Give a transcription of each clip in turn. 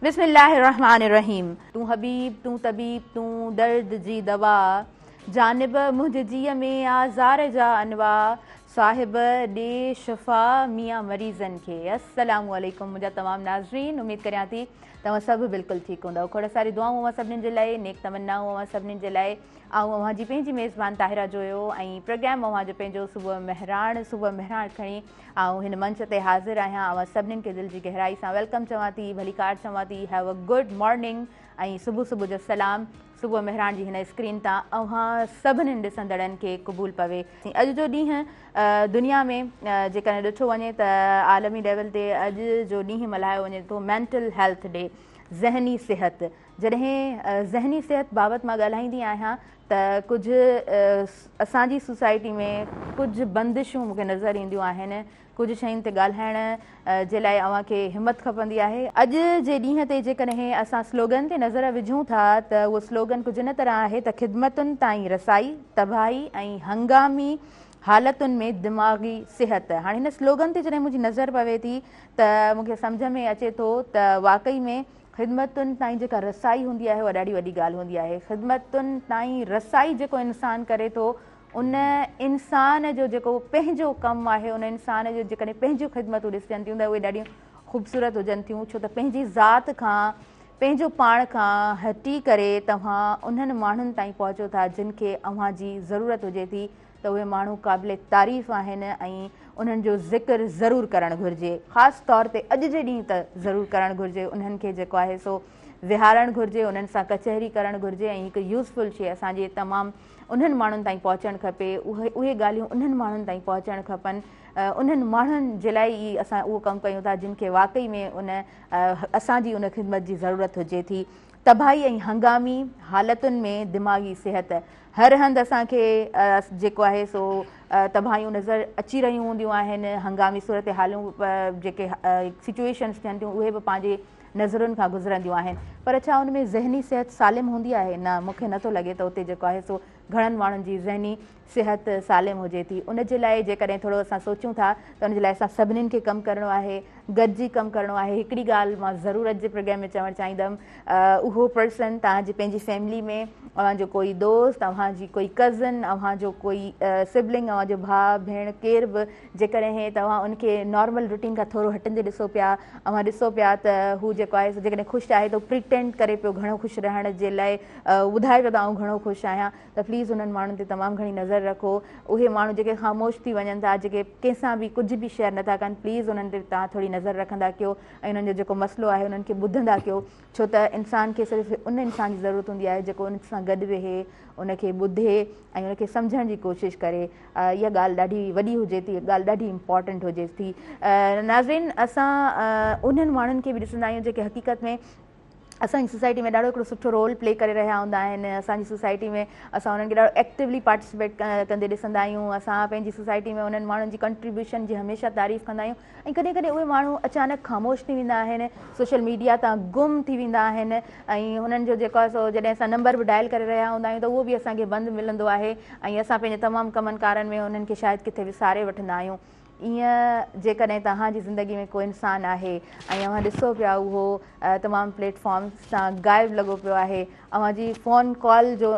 بسم الله الرحمٰن الرحيم. تون حبيب تون طبيب تون درد جي دوا، جانب منهنجي جيء ۾ آزار جا انواع، صاحب ڏي شفا ميان مريضن کي. السلام عليڪم منهنجا تمام ناظرين، اميد ڪريان ٿي توهان سڀ بلڪل ٺيڪ هوندؤ. کوڙ ساري دعائون اوهان سڀني جي لاء، نيڪ تمنائون اوهان سڀني جي لاء. آئون اوهان جي پنهنجي ميزبان طاهره جويو ۽ پروگرام اوهان جو پنهنجو صبح مهراڻ، صبح مهراڻ کڻي آئون هن منچ تي حاضر آهيان. اوهان سڀني کي دل جي گهرائي سان welcome چوان ٿي، ڀليڪار چوان ٿي، have a good morning ۽ صبح صبح جو سلام صبح مهراڻ جي هن اسڪرين تان اوهان سڀني ڏسندڙن کي قبول پوي. اڄ جو ڏينهن دنيا ۾ جيڪڏهن ڏٺو وڃي ته عالمي ليول تي اڄ جو ڏينهن ملهايو وڃي ٿو مينٽل هيلٿ ڊي، ذهني صحت. جڏهن ذهني صحت بابت مان ڳالهائيندي آهيان ته ڪجهه اسان جي سوسائٽي ۾ ڪجهه بندشون مون کي نظر اينديون آهن، ڪجهه شين تي ڳالهائڻ جي لاء اوهان کي همت کپندي آهي. اڄ جي ڏينهن تي جيڪڏهن اسان سلوگن تي نظر وجهون ٿا ته اهو سلوگن ڪجهه ان طرح آهي ته خدمتن تائين رسائي، تباهي ۽ هنگامي حالتن ۾ دماغي صحت. هاڻي هن سلوگن تي جڏهن منهنجي نظر پوي ٿي ته مون کي سمجهه ۾ اچي ٿو ته واقعي ۾ خدمتن تائين جيڪا رسائي هوندي آهي اها ڏاڍي وڏي ڳالهه هوندي آهي. خدمتن تائين رسائي جيڪو انسان ڪري ٿو ان انسان جو جيڪو پنهنجو ڪم آهي، ان انسان جو جيڪڏهن پنهنجون خدمتون ڏسجن ٿيون ته اهي ڏاڍيون خوبصورت هجن ٿيون، ڇو ته پنهنجي ذات کان، پنهنجو پاڻ کان هٽي ڪري توهان انهن ماڻهن تائين پهچو ٿا جن کي اوهان جي ضرورت هجي ٿي ته اهي ماڻهو قابل تعريف آهن ۽ انهن جو ذڪر ضرور ڪرڻ گهرجي، خاص طور تي اڄ جي ڏينهن ته ضرور ڪرڻ گهرجي، انهن کي جيڪو آهي سو ويهارڻ گهرجي، انهن سان ڪچهري ڪرڻ گهرجي ۽ هڪ يوزفل شيء اسان جي تمام انهن ماڻهن تائين پهچڻ کپي، اهي اهي ڳالهيون انهن ماڻهن تائين پهچڻ کپن، انهن ماڻهن جي لاء ئي اسان اهو ڪم ڪيون ٿا جن کي واقعي ۾ ان اسان جي ان خدمت جي ضرورت هجي ٿي. تباهي ۽ هنگامي حالتن ۾ دماغي صحت، هر هنڌ اسان کي جيڪو آهي سو تباهيون نظر اچي رهيون هونديون آهن، هنگامي صورتحالون جيڪي سچوئيشنس ٿين ٿيون اهي به پنهنجي نظرن کان گذرنديون آهن، پر ڇا ان ۾ ذهني صحت سالم هوندي آهي؟ نه، مون کي نٿو لڳي ته اتي جيڪو آهي سو گهڻن ماڻهن جي ذهني صحت سالم هجي ٿي. ان جي لاء جيڪڏهن ٿورو اسان سوچون ٿا ته ان جي لاء اسان سڀنين کي ڪم ڪرڻو آهي، گڏجي ڪم ڪرڻو آهي. هڪڙي ڳالهه مان ضرور اڄ جي پروگرام ۾ چوڻ چاهيندم، اهو پرسن توهان جي پنهنجي فيملي ۾ اوهان جو ڪوئي دوست، اوهان جي ڪوئي ڪزن، اوهان جو ڪوئي سبلنگ، اوهان جو ڀاء ڀيڻ ڪير به جيڪڏهن توهان ان کي نارمل روٽين کان ٿورو هٽندي ڏسو پيا، اوهان ڏسو پيا ته هو جيڪو آهي سو جيڪڏهن خوش آهي ته پريٽينڊ ڪري پيو گهڻو خوش رهڻ جي لاء ٻڌائي پيو ته آئون گهڻو خوش آهيان ته پليز انهن ماڻهن تي تمام گهڻي نظر رکو. اهي ماڻهو جيڪي خاموش ٿي وڃن ٿا، جيڪي ڪنهن سان به ڪجهه به شيئر نٿا ڪن، پليز انهن تي توهان ٿوري نظر رکندا ڪيو ۽ انهن جو جيڪو مسئلو آهي انهن کي ٻڌندا ڪيو، ڇو ته انسان کي صرف ان انسان جي ضرورت هوندي آهي جيڪو ان سان گڏ ويهي، ان کي ٻڌي ۽ ان کي سمجهڻ جي ڪوشش ڪري. اها ڳالهه ڏاڍي وڏي هجي ٿي، ڳالهه ڏاڍي امپارٽنٽ هجي ٿي. ناظرين اسان انهن ماڻهن کي به ڏسندا آهيون جيڪي حقيقت ۾ اسان جي سوسائٽي ۾ ڏاڍو هڪڙو سٺو رول پلي ڪري رهيا هوندا آهن. اسان جي سوسائٽي ۾ اسان انهن کي ڏاڍو ايڪٽيولي پارٽيسپيٽ ڪندي ڏسندا آهيون. اسان پنهنجي سوسائٽي ۾ انهن ماڻهن جي ڪنٽريبيوشن جي هميشه تعريف ڪندا آهيون ۽ ڪڏهن ڪڏهن اهي ماڻهو اچانڪ خاموش ٿي ويندا آهن، سوشل ميڊيا تان گم ٿي ويندا آهن ۽ انهن جو جيڪو آهي سو جڏهن اسان نمبر به ڊائل ڪري رهيا هوندا آهيون ته اهو به اسان کي بند ملندو آهي ۽ اسان پنهنجي تمام ڪمن ڪارن ۾ انهن کي شايد ڪٿي وساري وٺندا آهيون. ايئن جيڪڏهن توهان جي زندگي ۾ ڪو انسان آهي ۽ اوهان ڏسو پيا اهو تمام پليٽ فارمز تان غائب لڳو پيو آهي، اوهان جي فون ڪال جو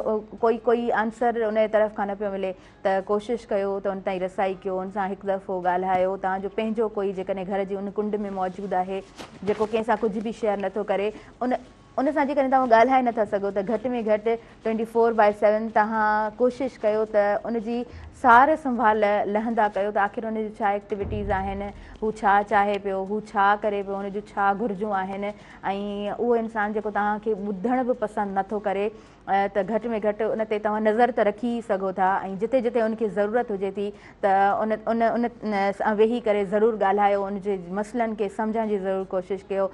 ڪوئي ڪوئي آنسر ان جي طرف کان نه پيو ملي ته ڪوشش ڪيو ته ان تائين رسائي ڪيو، ان سان هڪ دفعو ڳالهايو. توهان جو پنهنجو ڪوئي جيڪڏهن گهر جي ان ڪنڊ ۾ موجود آهي جيڪو ڪنهن سان ڪجهه به شيئر نٿو ڪري، ان ان سان جيڪڏهن توهان ڳالهائي نٿا سگهو ته گهٽ ۾ گهٽ ٽوئنٽي فور بائي سيون توهان ڪوشش ڪيو ته ان جي سار سنڀال لهندا ڪيو ته آخر ان جون ڇا ايڪٽيوٽيز آهن، هو ڇا چاهي پيو، هو ڇا ڪري پيو، ان جون ڇا گهرجون آهن ۽ اهو انسان جيڪو توهان کي ٻڌڻ به پسند نٿو ڪري ته گهٽ ۾ گهٽ ان تي توهان نظر ته رکي ئي سگهو ٿا ۽ جتي جتي ان کي ضرورت هجي ٿي ته ان ان ان سان ويهي ڪري ضرور ڳالهايو، ان جي مسئلن کي سمجهڻ جي ضرور ڪوشش ڪيو.